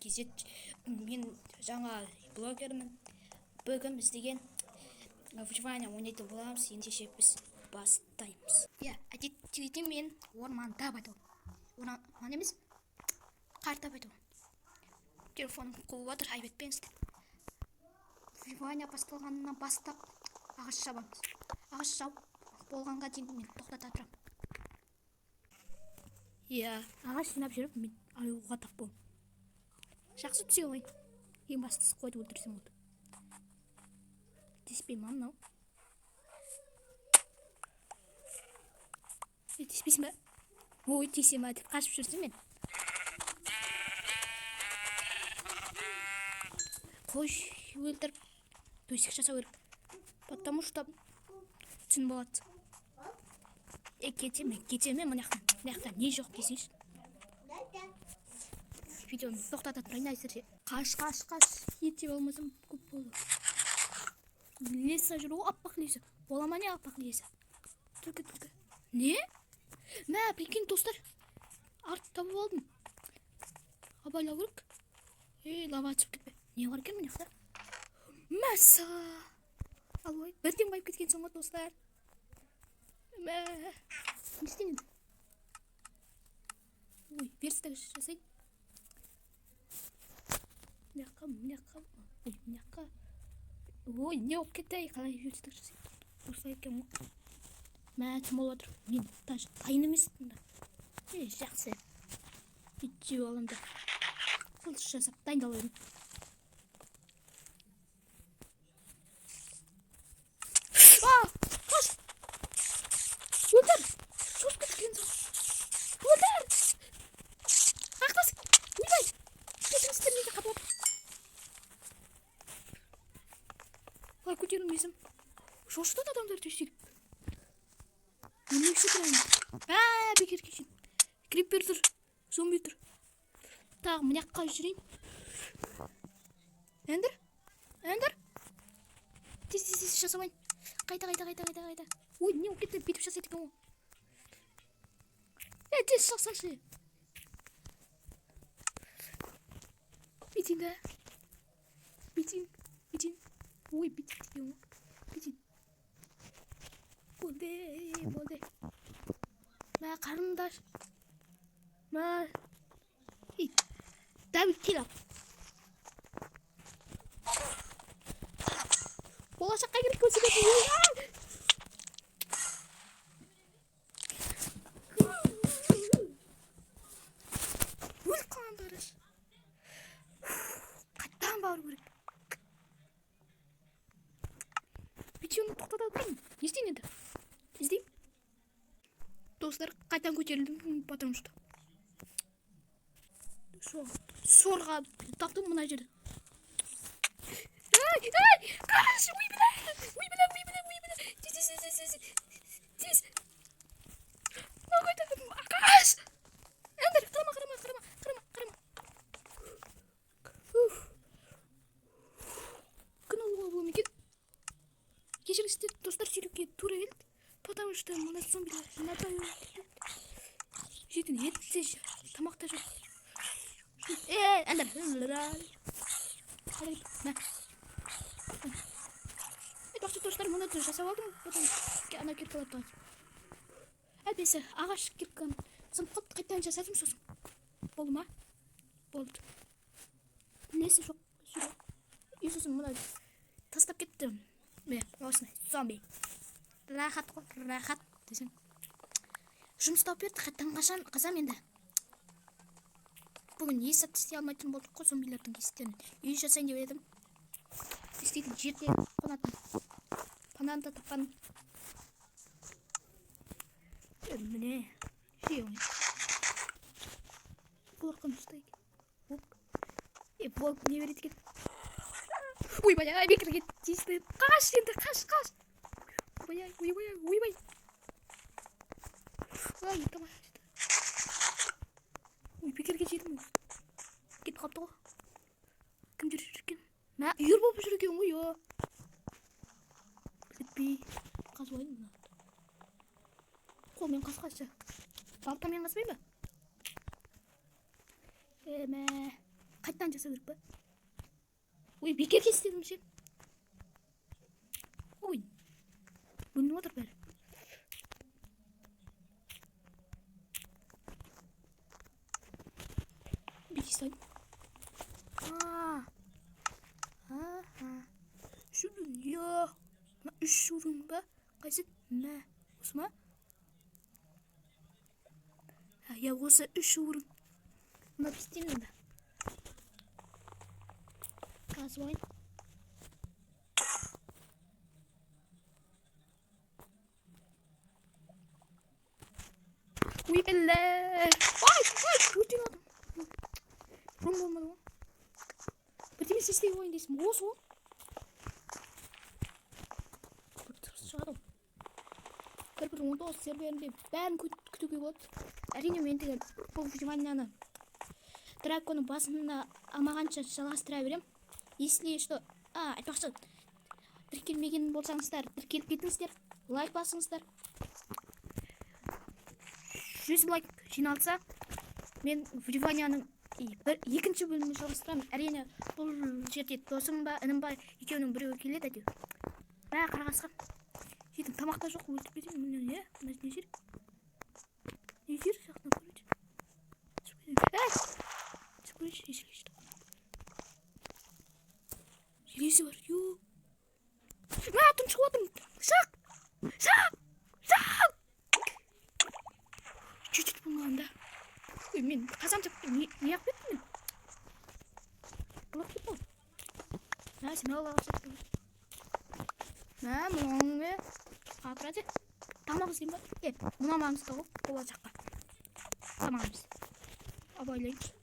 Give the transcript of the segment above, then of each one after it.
KZ. Мен жаңа блогермін. Бүгін біз деген выживание ойнайтын боламыз. Ендеше біз бастаймыз. Иә, әдеттегідей мен орманда пайда болдым. Орман емес, қарда пайда болдым. Телефоным қуып жатыр, айып етпеңіздер. Выживание басталғаннан бастап ағаш шабамыз. Ағаш шауып болғанға дейін мен тоқтата тұрамын. Иә, ағаш жинап жүріп мен аюға тап болдым. Жақсы түсе ғой. Ең бастысы қойды өлтірсем болды. Тиіспей ма мынау? Е, тиіспейсің ба? Ой, тиісе ма деп қашып жүрсем мен. Қой өлтіріп төсек жасау керек. Потому что түн болады. Е, кетемін, кетемін мына жақтан. Мына жақта не жоқ десеңші. Видеоны тоқтата тұрайын әзірше. Қаш, қаш, қаш. Ет жеп алмасам көп болды. Леса жүр ғой, аппақ леса. Бола ма не аппақ леса? Түлкі, түлкі. Не? Мә, прикинь, достар. Арт тауып алдым. Абайлау керек. Ей, лава түсіп кетпе. Не бар екен мына жақта? Мәссә. Алой, бірден байып кеткен ғой, достар. Мә. Не істейін енді? Ой, верстак жасайын. Мына жаққа, мына жаққа, ой, мына жаққа. Ой, не болып кетті, ей, қалай верстак жасайды? Осылай екен ғой. Мә, түн болып жатыр. Мен даже дайын емеспін да. Ей, жақсы. Ет жеп аламын да. Қылыш жасап дайындала берейін. А, қаш! Өлтір! Шошып кеткен соң. Өлтір! Ақтас! Ойбай! Кешіріңіздер, менде қатып отыр. Қалай көтерілмесем? Шошытады адамдарды сөйтіп. Өлмекші тұр. Ә, бекер кешін. Крипер тұр. Зомби тұр. Тағы мына жаққа жүрейін. Эндер? Эндер? Тез, тез, тез жасамайын. Қайта, қайта, қайта, қайта, қайта. Ой, не болып кетті? Бүйтіп жасайды екен ғой. Е, тез жасашы. Бүйтейін да. Бүйтейін, бүйтейін. Ой, бүйтейін деген ғой. Бүйтейін. Болды, болды. Мә, қарным да аш. Мә. Ей, Давид, кел ал. Болашаққа керек көрсететін. Өліп қалғанды қарашы. Қайтадан бару керек. Видеоны тоқтата тұрмын. Не істейін енді? Іздеймін. Достар, қайтадан көтерілдім, потому что сорға таптым мына жерде. Ай, ай, қаш, ой, бля, ой, бля, ой, бля, ой, бля. Тез, тез, тез, тез, тез. Қаш! Эндер, қарама, қарама, қарама, қарама, қарама. Уф. Күн алуға бола ма екен? Кешіріңіздер, достар, сөйлеуге тура келді. Потому что мына зомбилер надоел. Жейтін ет те, тамақ та жоқ. Е, Эндер. Мә. Айтпақшы, достар, мұны да жасап алдым. Потом ана киркаларды. Әйтпесе ағаш кирканы сынып қалды, қайтадан жасадым сосын. Болды ма? Болды. Несі жоқ. И сосын мына тастап кетті. Міне, осындай зомби. Рахат қой, рахат десең. Жұмыс тауып берді, қайтадан қашан қазам енді. Бүгін ес зат істей алмайтын болдық қой зомбилердің кесірінен. Үй жасайын деп едім. Істейтін жерде қонатын. Пананы да тапқан. Міне, жей. Қорқынышты екен. Оп. Е, волк не береді екен? Ойбай, ай, бекерге тиісті. Қаш енді, қаш, қаш. Ойбай, ойбай, ойбай. Ай, тамақ. Ой, бекерге жедім. Кетіп қалыпты ғой. Кім жүр екен? Мә, үйір болып жүр екен ғой, я. Бітпей. Қазып алайын мына. Қолмен қазғаншы. Балтамен қазбай ма? Мә. Қайтадан жасау керек па? Ой, бекер істедім ше. Ой, бөлініп отыр бәрі. Бекер істедім. Үш уровень, я. Мына үш уровень ба? Қайсы? Мә, осы ма? Я, осы үш уровень. Мына істеймін енді. Қазып алайын. Ой, бля. Ой, ой, өртеніп жатырмын. Ром болмады ғой. Бірдеме істей қояйын дейсің. Осы ғой. Бір дыбыс шығады ғой. 1.19 серверінде бәрін күтуге болады. Әрине, мен деген бұл выживанияны драконы басында алмағанша жалғастыра беремін. Если что, айтпақшы, тіркелмеген болсаңыздар, тіркеліп кетіңіздер, лайк басыңыздар. 100 лайк жиналса, мен выживанияның бір екінші бөлімін жалғастырамын. Әрине, бұл жерде досым ба, інім ба, екеуінің біреуі келеді әйтеуір. Мә, қара қасқа. Жетім тамақ та жоқ, өлтіріп кетемін. Міне не? Мына не жер? Не жер жақтан көрейінші. Түсіп кетейін. Ей! Түсіп көрейінші, есік ашты. Железі бар, ё. Мә, тұншығып отырмын. Шық! Шық! Шық! Чуть-чуть болмаған да. Ой, мен қазан деп не қылып кеттім мен? Бұлақ кеттім ғой. Мә, сен алла қасып. Мә, мынауың не? Қатырады. Тамақ іздеймін ба? Е, мына маңызды ғой, болашаққа. Тамағымыз. Абайлайыншы.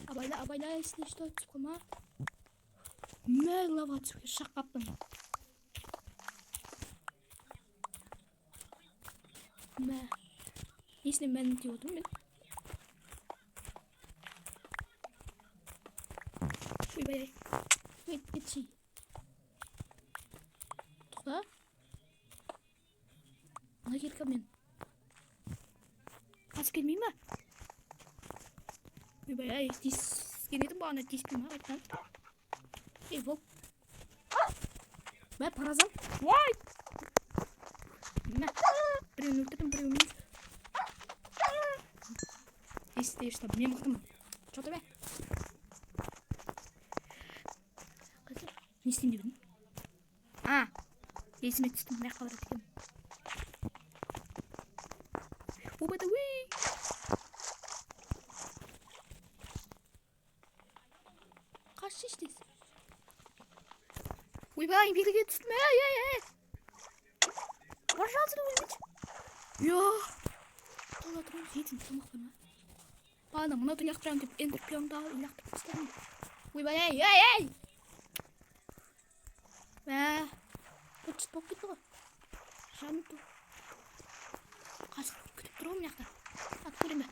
Абайла, абайла, если что, түсіп қалма. Мә, лава түсіп шақ қаптым. Мә. Несіне мән деп отырмын мен? Ойбай, ай. Ой, кетші. Тоқта. Ана кирка мен. Қазып келмей ме? Ойбай, ай, тиіскен едім бағана, тиіспей ма қайтадан? Ей, бол. Мә, паразан. Уай! Мә. Біреуін өлтірдім, біреуін емес. Если что, мен мықтымын. Че тебе? Қазір не істеймін деп едім? А, есіме түсті, мына жаққа барады екенмін. Оба да уи! Қашшы тез. Ойбай, белгіге түстім. Ей, ей, ей! Пожалуйста, өлмейші. Я. Тола тұрмын, жейтін тамақ бар ма? Бағана мынауды лақтырамын деп эндер пионды алып лақтырып тастадым. Ойбай, ей, ей, ей! Мә, быт шыт болып кетті ғой. Жаным тұр. Қасқыр күтіп тұр ғой мына жақта. Атып көрейін бе?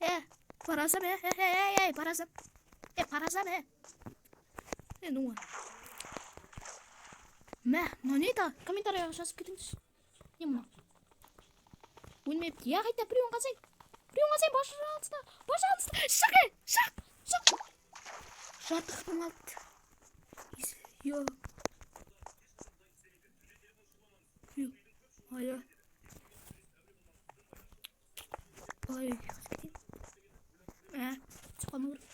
Е, парасам, е, е, е, е, парасам. Е, парасам, е. Е, ну. Мә, мынау не еді? Комментарийға жазып кетіңізші. Не мынау? Өлмепті. Я, қайта біреуін қазайын. Біреуін қазайын, пожалуйста. Пожалуйста. Шық, ей, шық, шық. Жатықтың алды. Йо. Йо. Ай, Ай, қазып кетейін. Мә, түсіп қалмау керек.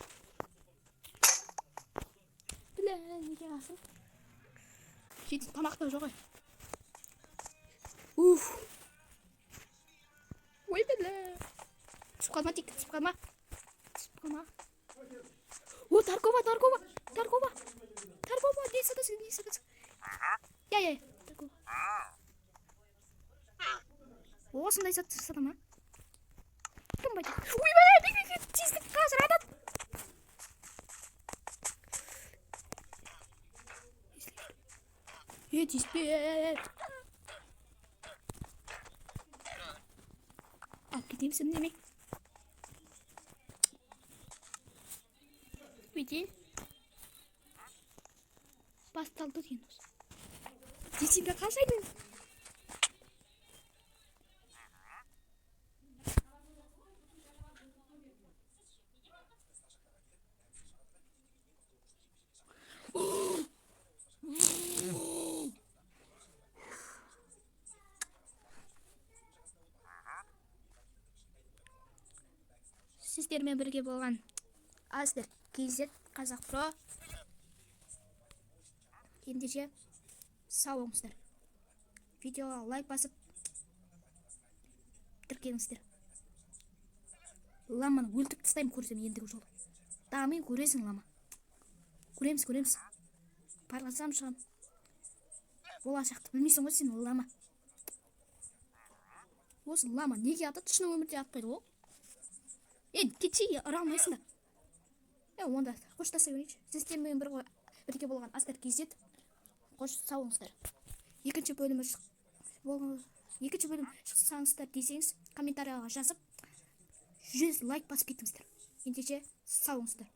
Бля, неге асыл? Жейтін тамақ та жоқ, ай. Уф. Ой, бля. Түсіп қалма тек, түсіп қалма. Түсіп қалма. О, торкова, торкова, торкова. Торкова, не сатасың, не сатасың? Я, я, торкова. Осындай зат сата ма? Кім бай? Ой, бля, бек, бек, бек, тиістік қазір атады. Е, тиіспе. Алып кетейін сені демей. Бүйтейін. Басталды деген осы. Десең де қашайдың. Сіздермен бірге болған Астер KZ Қазақ Про. Ендеше, сау болыңыздар. Видеоға лайк басып, тіркеліңіздер. Ламаны өлтіріп тастаймын көрсем ендігі жолы. Дамиын, көресің, лама. Көреміз, көреміз. Парласам, шығам. Болашақты білмейсің ғой сен, лама. Осы лама неге атады? Шын өмірде атпайды ғой. Е, кетші, ұра алмайсың да. Е, онда қоштаса берейінші. Сіздермен бірге болған Астар KZ. Қош, сау болыңыздар. Екінші бөлімі шық болған, екінші бөлім шықсаңыздар десеңіз, комментарияға жазып, 100 лайк басып кетіңіздер. Ендеше, сау болыңыздар.